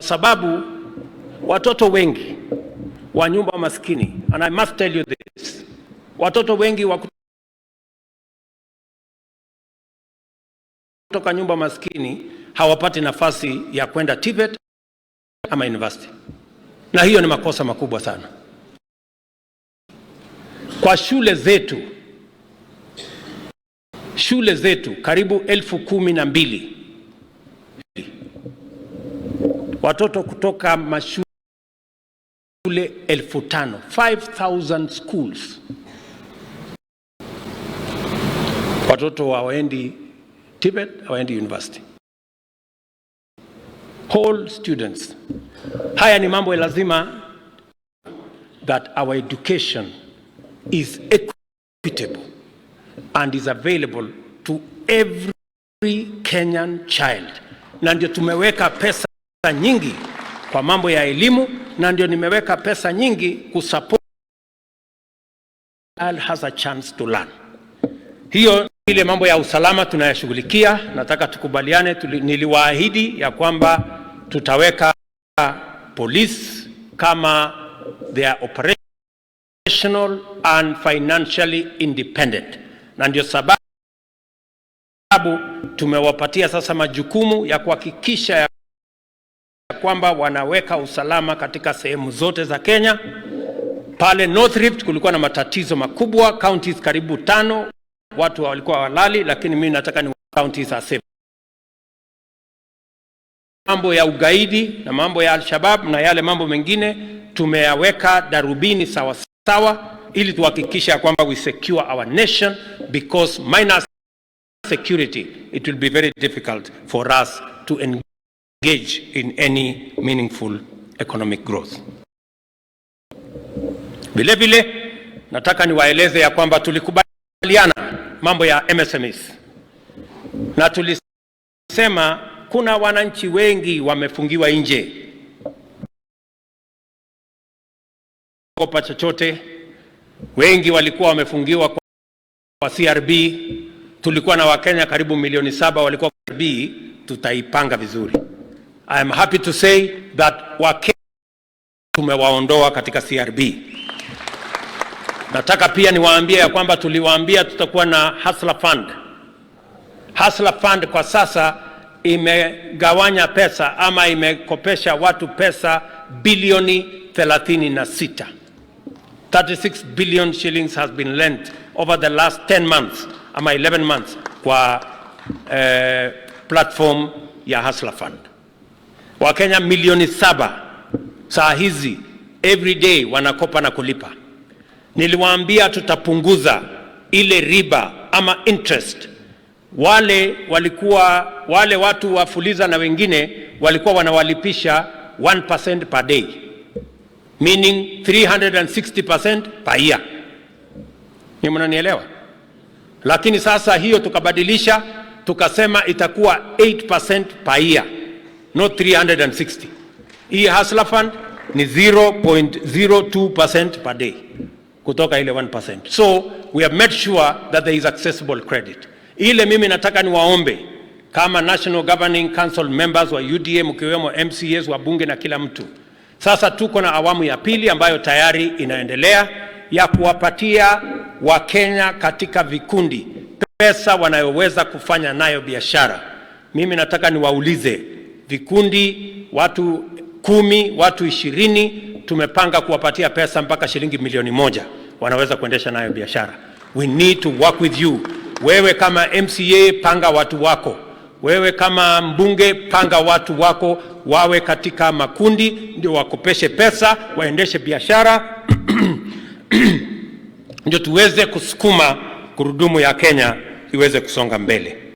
Sababu watoto wengi wa nyumba maskini, and I must tell you this, watoto wengi wa kutoka nyumba maskini hawapati nafasi ya kwenda TVET ama university, na hiyo ni makosa makubwa sana kwa shule zetu. Shule zetu karibu 12,000 watoto kutoka mashule 5,000, 5000 schools, watoto hawaendi TVET, hawaendi university, whole students. Haya ni mambo ya lazima that our education is equitable and is available to every Kenyan child, na ndio tumeweka pesa nyingi kwa mambo ya elimu, na ndio nimeweka pesa nyingi kusupport child has a chance to learn. Hiyo ile mambo ya usalama tunayashughulikia. Nataka tukubaliane, niliwaahidi ya kwamba tutaweka police kama they are operational and financially independent, na ndio sababu tumewapatia sasa majukumu ya kuhakikisha ya kwamba wanaweka usalama katika sehemu zote za Kenya. Pale North Rift kulikuwa na matatizo makubwa, counties karibu tano, watu walikuwa hawalali, lakini mimi nataka ni counties are safe. Mambo ya ugaidi na mambo ya Al-Shabaab na yale mambo mengine tumeyaweka darubini sawa sawa, ili tuhakikishe ya kwamba we secure our nation, because minus security it will be very difficult for us to engage in any meaningful economic growth. Vile vile nataka niwaeleze ya kwamba tulikubaliana mambo ya MSMEs na tulisema kuna wananchi wengi wamefungiwa nje kopa chochote, wengi walikuwa wamefungiwa kwa CRB. Tulikuwa na Wakenya karibu milioni 7 walikuwa CRB. Tutaipanga vizuri. I am happy to say that Wakenya tumewaondoa katika CRB. Nataka pia niwaambie ya kwamba tuliwaambia tutakuwa na Hustler Fund. Hustler Fund kwa sasa imegawanya pesa ama imekopesha watu pesa bilioni 36. 36 billion shillings has been lent over the last 10 months ama 11 months kwa platform ya Hustler Fund. Wakenya milioni 7 saa hizi every day wanakopa na kulipa. Niliwaambia tutapunguza ile riba ama interest. Wale walikuwa wale watu wa Fuliza na wengine walikuwa wanawalipisha 1% per day, meaning 360% per year. Ni mnanielewa? Lakini sasa hiyo tukabadilisha, tukasema itakuwa 8% per year, not 360. Hii Hustler Fund ni 0.02% per day kutoka ile 1%. So we have made sure that there is accessible credit. Ile mimi nataka niwaombe kama National Governing Council members wa UDA mkiwemo MCAs wa bunge na kila mtu. Sasa tuko na awamu ya pili ambayo tayari inaendelea ya kuwapatia Wakenya katika vikundi pesa wanayoweza kufanya nayo biashara. Mimi nataka niwaulize vikundi, watu 10, watu 20, tumepanga kuwapatia pesa mpaka shilingi milioni 1 wanaweza kuendesha nayo biashara. We need to work with you. Wewe kama MCA panga watu wako, wewe kama mbunge panga watu wako wawe katika makundi, ndio wakopeshe pesa waendeshe biashara ndio tuweze kusukuma gurudumu ya Kenya iweze kusonga mbele.